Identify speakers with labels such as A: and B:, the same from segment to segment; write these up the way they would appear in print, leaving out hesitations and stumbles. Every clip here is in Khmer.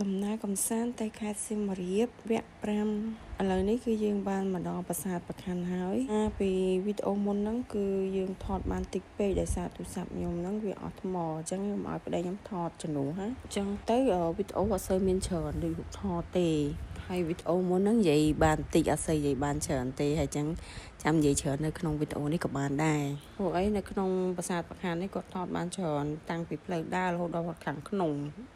A: ដំណើរកម្សាន្តទៅខេត្តសៀមរាបវគ្គ5ឥឡូវនេះគឺយើងបានមកដល់ប្រាសាទព្រះខ័នហើយអាពីវីដេអូមុនហ្នឹងគឺយើងថតបានតិចពេកដោយសារទូរស័ព្ទខ្ញុំហ្នឹងវាអស់ថ្មអញ្ចឹងខ្ញុំឲ្យប្តីខ្ញុំថតជំនួសណាអញ្ចឹងទៅវីដេអូអត់សូវមានច្រើនដូចរូបថតទេហើយវីដេអូមុនហ្នឹងនិយាយបានតិចអត់សូវនិយាយបានច្រើនទេហើយអញ្ចឹងចាំនិយាយច្រើននៅក្នុងវីដេអូនេះក៏បានដែរព្រោះអីនៅក្នុងប្រាសាទព្រះខ័ននេះគាត់ថតបានច្រើនតាំងពីផ្លូវដើររហូតដល់ខាងក្នុង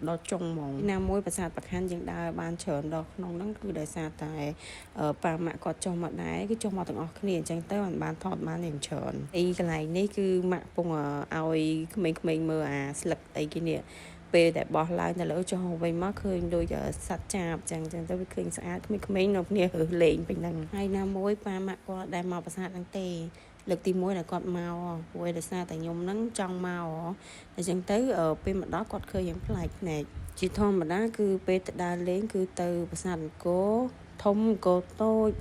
A: ដល់ចុងហ្មងណាមួយប្រាសាទព្រះខ័នយើងដើរបានច្រើនដល់ក្នុងហ្នឹងគឺដោយសារតែប៉ាម៉ាក់គាត់ចុះមកដែរគឺចុះមកទាំងអស់គ្នាអញ្ចឹងទៅបានថតបានយ៉ាងច្រើនអីកន្លែងនេះគឺម៉ាក់ពងឲ្យក្មេងៗមើលអាស្លឹកអីគេនេះពេលដែលបោះឡើងទៅលើចុះវិញមកឃើញដូចសត្វចាបចឹងចឹងទៅវាឃើញស្អាតក្មេងៗនៅគ្នារើសលេងពេញហ្នឹងហើយណាមួយប៉ាម៉ាក់គាត់ដែលមកប្រាសាទហ្នឹងទេលើកទី1ដែលគាត់មកព្រោះដោយសារតែខ្ញុំហ្នឹងចង់មកអញ្ចឹងទៅពេលមកដល់គាត់ឃើញយ៉ាងប្លែកភ្នែកជាធម្មតាគឺពេលទៅដើរលេងគឺទៅប្រាសាទអង្គរធំអង្គរតូច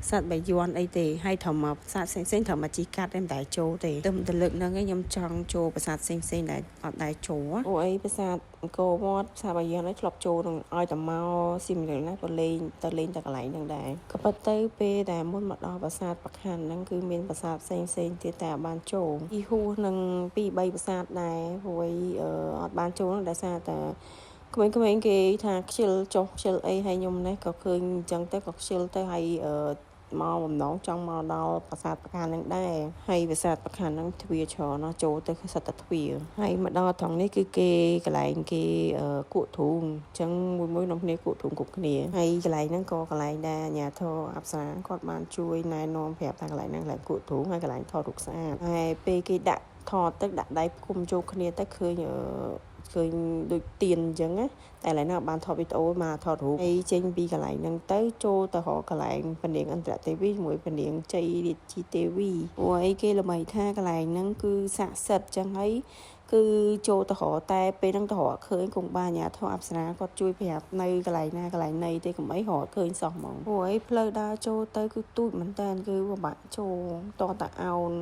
A: សត្វបាយ័នអីទេហើយត្រូវមកប្រាសាទផ្សេងៗត្រូវមកជីកាត់តែមិនដែលចូលទេទៅទៅលើកហ្នឹងឯងខ្ញុំចង់ចូលប្រាសាទផ្សេងផ្សេងដែលអត់ដែលចូលអូអីប្រាសាទអង្គរវត្តប្រាសាទបាយ័នឯងធ្លាប់ចូលនឹងឲ្យតែមកស៊ីមរៀបណាក៏លេងទៅលេងតែកន្លែងហ្នឹងដែរក៏ប៉ុន្តែពេលដែលមុនមកដល់ប្រាសាទព្រះខ័នហ្នឹងគឺមានប្រាសាទផ្សេងផ្សេងទៀតតែអត់បានចូលពីហួសនឹង2 3ប្រាសាទដែរព្រោះអត់បានចូលហ្នឹងដោយសារតែក្មេងៗគេថាខ្ជិលចុះខ្ជិលអីហើយខ្ញុំនេះក៏ឃើញអញ្ចឹងទៅក៏ខ្ជិលទៅហើយមកបំណងចង់មកដល់ប្រាសាទព្រះខ័ននឹងដែរហើយប្រាសាទព្រះខ័នហ្នឹងទ្វារច្រើនណាស់ចូលទៅគឺសិតតែទ្វារហើយមកដល់ត្រង់នេះគឺគេកន្លែងគេគក់ទ្រូងអញ្ចឹងមួយមួយនំគ្នាគក់ទ្រូងគ្រប់គ្នាហើយកន្លែងហ្នឹងក៏កន្លែងដែលអាជ្ញាធរអប្សរាគាត់បានជួយណែនាំប្រាប់ថាកន្លែងហ្នឹងកន្លែងគក់ទ្រូងហើយកន្លែងថតរូបស្អាតហើយពេលគេដាក់ថតទៅដាក់ដៃផ្គុំចូលគ្នាទៅឃើញឃើញដូចទៀនអញ្ចឹងណាតែឥឡូវនេះបានថតវីដេអូមកថតរូបហើយចេញពីកន្លែងហ្នឹងទៅចូលទៅរកកន្លែងពនាងអន្តរទេវីជាមួយពនាងជ័យរាជីទេវីព្រោះអីគេល្បីថាកន្លែងហ្នឹងគឺស័ក្តិសិទ្ធិអញ្ចឹងហើយគឺចូលទៅរកតែពេលហ្នឹងទៅរកឃើញគង់បានអាញាធរអប្សរាគាត់ជួយប្រាប់នៅកន្លែងណាកន្លែងណីទេកុំអីរកឃើញសោះហ្មងព្រោះអីផ្លូវដើរចូលទៅគឺទូចមែនតើគឺពិបាកចូលតតាអោន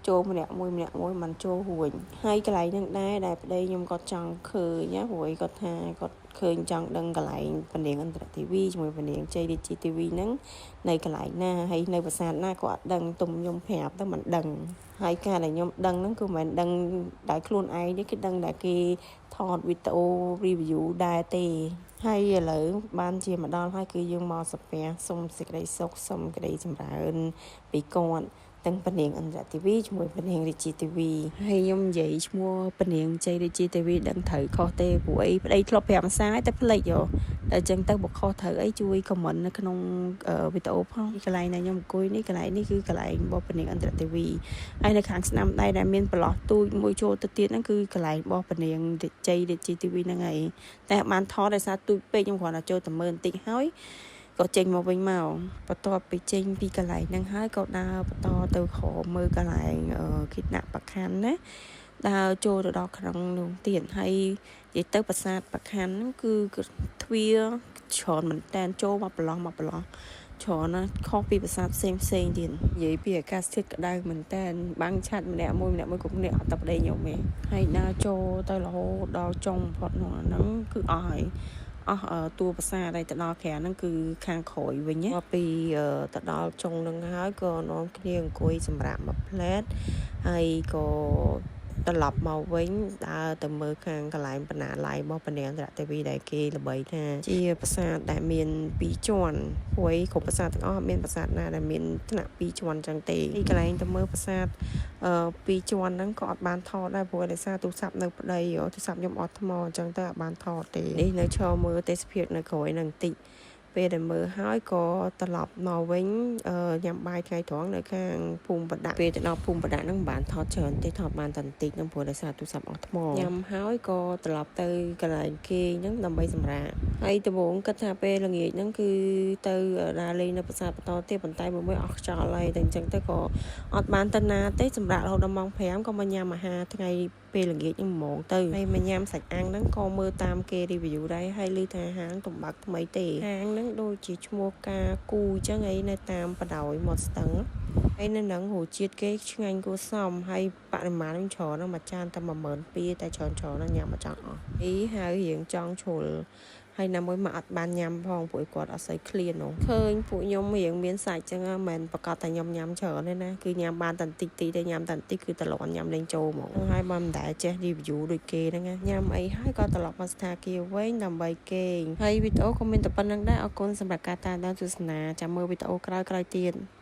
A: ចូលម្នាក់មួយម្នាក់មួយមិនចូលរួចហើយកន្លែងហ្នឹងដែរដែលប្តីខ្ញុំគាត់ចង់ឃើញណាព្រោះគាត់ថាគាត់ឃើញចង់ដឹងកន្លែងពនាងអន្តរទេវីជាមួយពនាងជ័យរាជីទេវីហ្នឹងនៅកន្លែងណាហើយនៅប្រាសាទណាក៏អត់ដឹងទុំខ្ញុំប្រាប់ទៅមិនដឹងហើយការដែលខ្ញុំដឹងហ្នឹងគឺមិនមែនដឹងដោយខ្លួនឯងទេគឺដឹងតែគេថតវីដេអូ review ដែរទេហើយឥឡូវបានជាមកដល់ហើយគឺយើងមកសាពះសុំសេចក្តីសុខសុំក្តីចម្រើនពីគាត់ទាំងពនាងអន្តរទេវីជាមួយពនាងរាជាទេវីហើយខ្ញុំនិយាយឈ្មោះពនាងជ័យរាជាទេវីដឹងត្រូវខុសទេព្រោះអីប្តីធ្លាប់ប្រាប់ភាសាតែភ្លេចយោតែអញ្ចឹងទៅបើខុសត្រូវអីជួយ comment នៅក្នុងវីដេអូផងកន្លែងដែលខ្ញុំអង្គុយនេះកន្លែងនេះគឺកន្លែងរបស់ពនាងអន្តរទេវីហើយនៅខាងស្នាមដៃដែលមានប្រឡោះទូចមួយចូលទៅទៀតហ្នឹងគឺកន្លែងរបស់ពនាងជ័យរាជាទេវីហ្នឹងហើយតែបានថតដោយសារទូចពេកខ្ញុំគ្រាន់តែចូលទៅមើលបន្តិចហើយក៏ចេញមកវិញមកបន្ទាប់ពីចេញពីកន្លែងហ្នឹងហើយក៏ដើរបន្តទៅក្រោមមើលកន្លែងគិតណៈប្រខ័នណាដើរចូលទៅដល់ក្នុងនោះទៀតហើយនិយាយទៅប្រាសាទព្រះខ័នហ្នឹងគឺទ្វារច្រើនមែនតើចូលមកប្រឡោះមកប្រឡោះច្រើនណាស់ខុសពីប្រាសាទផ្សេងផ្សេងទៀតនិយាយពីអាកាសធាតុក្តៅមែនតើបាំងឆាត់ម្នាក់មួយម្នាក់មួយគ្រប់គ្នាអត់តែប្តីខ្ញុំទេហើយដើរចូលទៅរហូតដល់ចុងបំផុតនោះអាហ្នឹងគឺអស់ហើយអស់តួប្រាសាទហើយទៅដល់ក្រៅហ្នឹងគឺខាងក្រោយវិញណាពីទៅដល់ចុងហ្នឹងហើយក៏នាំគ្នាអង្គុយសម្រាប់មួយផ្លែតហើយក៏ត្រឡប់មកវិញដើរទៅមើលខាងកន្លែងបណ្ណាល័យរបស់ពនាងត្រទេវីដែលគេល្បីថាជាប្រាសាទដែលមានពីរជាន់ព្រោះគ្រប់ប្រាសាទទាំងអស់មានប្រាសាទណាដែលមានថ្នាក់ពីរជាន់ចឹងទេទីកន្លែងទៅមើលប្រាសាទពីរជាន់ហ្នឹងក៏អត់បានថតដែរព្រោះដោយសារទូរស័ព្ទនៅប្តីទូរស័ព្ទខ្ញុំអត់ថ្មអញ្ចឹងទៅអត់បានថតទេនេះនៅឈរមើលទេសភាពនៅក្រោយហ្នឹងបន្តិចពេលដែលមើលហើយក៏ត្រឡប់មកវិញញ៉ាំបាយថ្ងៃត្រង់នៅខាងភូមិបដាក់ពេលទៅដល់ភូមិបដាក់ហ្នឹងមិនបានថតច្រើនទេថតបានតែបន្តិចហ្នឹងព្រោះដោយសារទូរស័ព្ទអស់ថ្មញ៉ាំហើយក៏ត្រឡប់ទៅកន្លែងគេងហ្នឹងដើម្បីសម្រាកហើយដំបូងគិតថាពេលល្ងាចហ្នឹងគឺទៅដើរលេងនៅប្រាសាទបន្តទៀតប៉ុន្តែមួយមួយអស់ខ្យល់ហើយតែអញ្ចឹងទៅក៏អត់បានទៅណាទេសម្រាប់រហូតដល់ម៉ោង5ក៏មកញ៉ាំអាហារថ្ងៃពេលល្ងាចហ្នឹងហ្មងទៅហើយមកញ៉ាំសាច់អាំងហ្នឹងក៏មើលតាមគេ review ដែរហើយឮថាហាងទំបើកថ្មីទេហាងហ្នឹងដូចជាឈ្មោះការគូអញ្ចឹងអីនៅតាមបដោយមាត់ស្ទឹងហើយនៅហ្នឹងរសជាតិគេឆ្ងាញ់គួរសមហើយបរិមាណហ្នឹងច្រើនណាស់មួយចានតែ12000តែច្រើនច្រើនណាស់ញ៉ាំមកចង់អស់អីហើយរៀងចង់ជ្រុល ហើយណាមួយមកអត់បានញ៉ាំផងពួកគាត់អត់សូវឃ្លាននោះឃើញពួកខ្ញុំរៀងមានសាច់ចឹងមិនប្រកាសតែខ្ញុំញ៉ាំច្រើនទេណាគឺញ៉ាំបានតែបន្តិចតិចទេញ៉ាំតែបន្តិចគឺត្រឡន់ញ៉ាំលេងចូលហ្មងហើយបើមិនដែលចេះ review ដូចគេហ្នឹងញ៉ាំអីហើយក៏ត្រឡប់មកស្ថាគារវិញដើម្បីគេងហើយវីដេអូក៏មានតែប៉ុណ្្នឹងដែរអរគុណសម្រាប់ការតាមដានទស្សនាចាំមើលវីដេអូក្រោយៗទៀត។